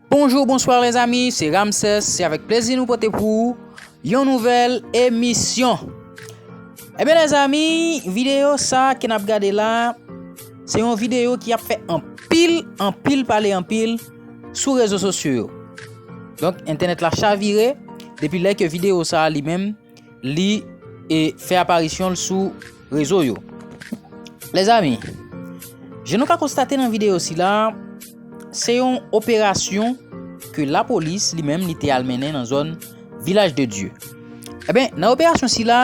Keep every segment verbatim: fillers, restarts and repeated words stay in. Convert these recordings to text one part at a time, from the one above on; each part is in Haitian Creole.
Bonjou, bonswa lèzami, se Ramsès, se avèk plezi nou pote pou ou yon nouvèl emisyon. Ebyen lèzami, videyo sa ke n ap gade la, se yon videyo ki ap fè anpil, anpil pale anpil sou rezo sosyo yo. Donk entènèt la chavire depi lè ke videyo sa li menm li e fè aparisyon l sou rezo yo. Lèzami, jan nou ka konstate nan videyo sila, se yon operasyon ke lapolis li menm li te al mennen nan zòn Vilaj de Dye. Ebyen, nan operasyon sila,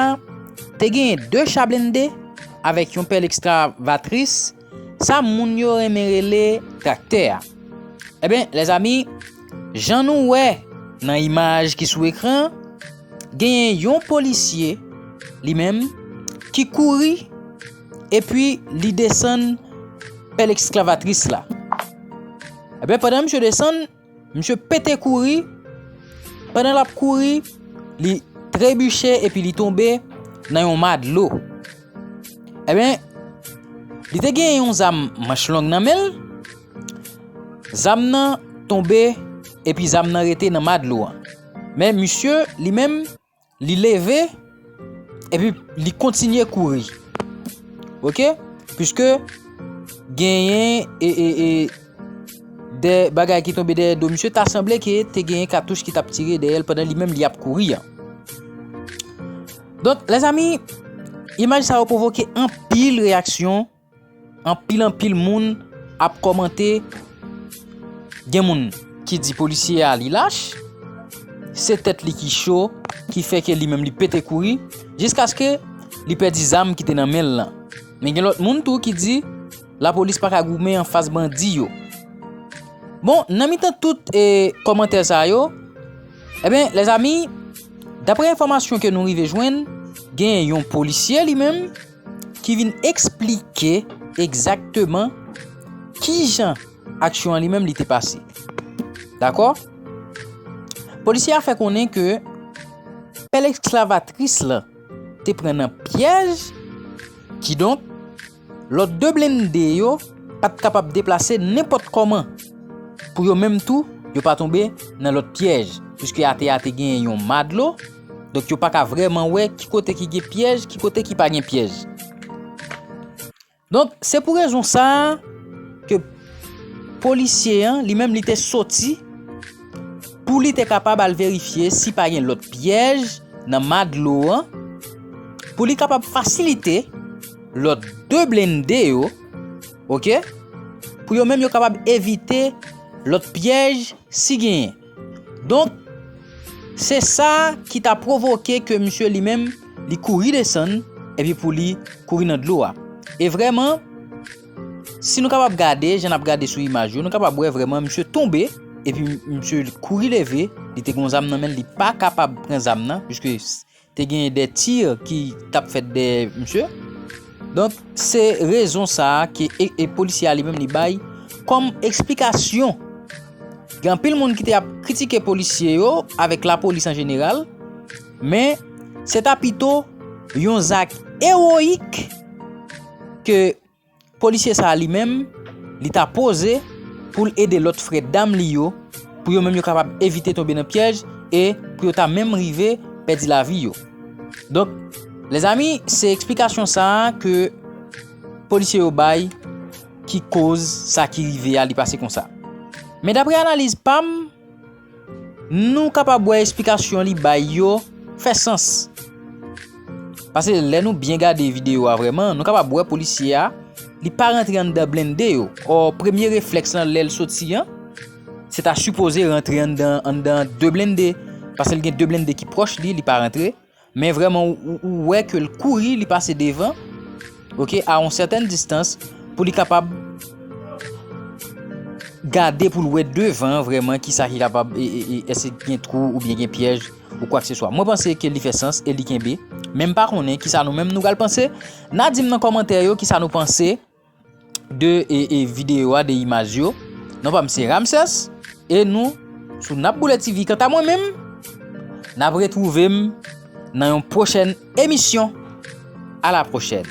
te genyen de cha blende avèk yon pèl ekskavatris, sa moun yo renmen rele traktè a. Ebyen, lèzami, jan nou wè nan imaj ki sou ekran, genyen yon polisye li menm ki kouri epi li desann pèl ekskavatris la. Ebyen, pandan misye desann, misye pete kouri. Pandan l ap kouri, li trebiche epi li tonbe nan yon ma dlo. Ebyen, li te gen yon zam manch long nan men l. Zam nan tonbe epi zam nan rete nan ma dlo a. Men misye li menm, li leve epi li kontinye kouri. Oke? Piske genyen e, e, e, de bagay ki tonbe dèyè do misye, ta sanble ke te genyen katouch ki t ap tire dèyè l pandan li menm li ap kouri an. Donk, lèzami, imaj sa yo pwovoke anpil reyaksyon, anpil, anpil moun ap kòmante. Gen moun ki di polisye a li lach, se tèt li ki cho, ki fè ke li menm li pete kouri, jiskaske li pèdi zam ki te nan men l lan. Men gen lòt moun tou ki di lapolis pa ka goumen anfas bandi yo. Bon, nan mitan tout e kòmantè sa yo, ebyen, lèzami, daprè enfòmasyon ke nou rive jwenn, gen yon polisye li menm ki vin eksplike egzakteman kijan aksyon an li menm li te pase. Dakò? Polisye a fè konnen ke pèl eksklavatris lan te pran nan pyèj, kidonk, lòt de blende yo pa t kapab deplase nenpòt kòman. Pou yo menm tou, yo pa tonbe nan lòt pyèj, piske atè a te genyen yon ma dlo, donk yo pa ka vrèman wè ki kote ki gen pyèj, ki kote ki pa gen pyèj. Donk, se pou rezon sa a ke polisye an, li menm, li te soti pou li te kapab al verifye si pa gen lòt pyèj nan ma dlo an, pou li kapab fasilite lòt de blende yo, oke, pou yo menm yo kapab evite lòt pyèj si genyen. Donk, se sa ki ta pwovoke ke misye li menm, li kouri desann, epi pou li kouri nan dlo a. E vrèman, si nou kapab gade, jan n ap gade sou imaj yo, nou kapab wè vrèman misye tonbe, epi misye kouri leve, li te gen yon zam nan men l, li pa kapab pran zam nan, piske te gen de tir ki t ap fèt dèyè misye. Donk, se rezon sa a ke e, e polisye a li menm li bay kòm eksplikasyon. Gen anpil moun ki te ap kritike polisye yo avèk lapolis an jeneral, men se ta pito yon zak ewoyik ke polisye sa a li menm, li ta poze pou l ede lòt frè dam li yo, pou yo menm yo kapab evite tonbe nan pyèj e pou yo ta menm rive pèdi lavi yo. Donk, lèzami, se eksplikasyon sa a ke polisye yo bay ki koz sa ki rive a li pase konsa. Men daprè analiz pa m, nou kapab wè eksplikasyon li bay yo fè sans. Paske lè nou byen gade videyo a vrèman, nou kapab wè polisye a, li pa rantre anndan blende yo. Ò, premye reflèks lan lè l soti an, se ta sipoze rantre anndan, anndan de blende. Paske l gen de blende ki pwòch li, li pa rantre. Men vrèman, ou, ou, ou wè ke l kouri, li pase devan, oke, a yon sètèn distans, pou li kapab gade, pou l wè devan vrèman kisa ki kapab, e, e, e, èske gen twou oubyen gen pyèj ou kwakseswa. Mwen panse ke li fè sans e li kenbe, men m pa konnen kisa nou menm nou pral panse. N a di m nan kòmantè yo kisa nou panse de, e, e, videyo a, de imaj yo. Non pa m se Ramsès, e nou sou N A P Boulèt T V. Kanta mwen menm, n ap retwouve m nan yon pwochèn emisyon. A la pwochèn.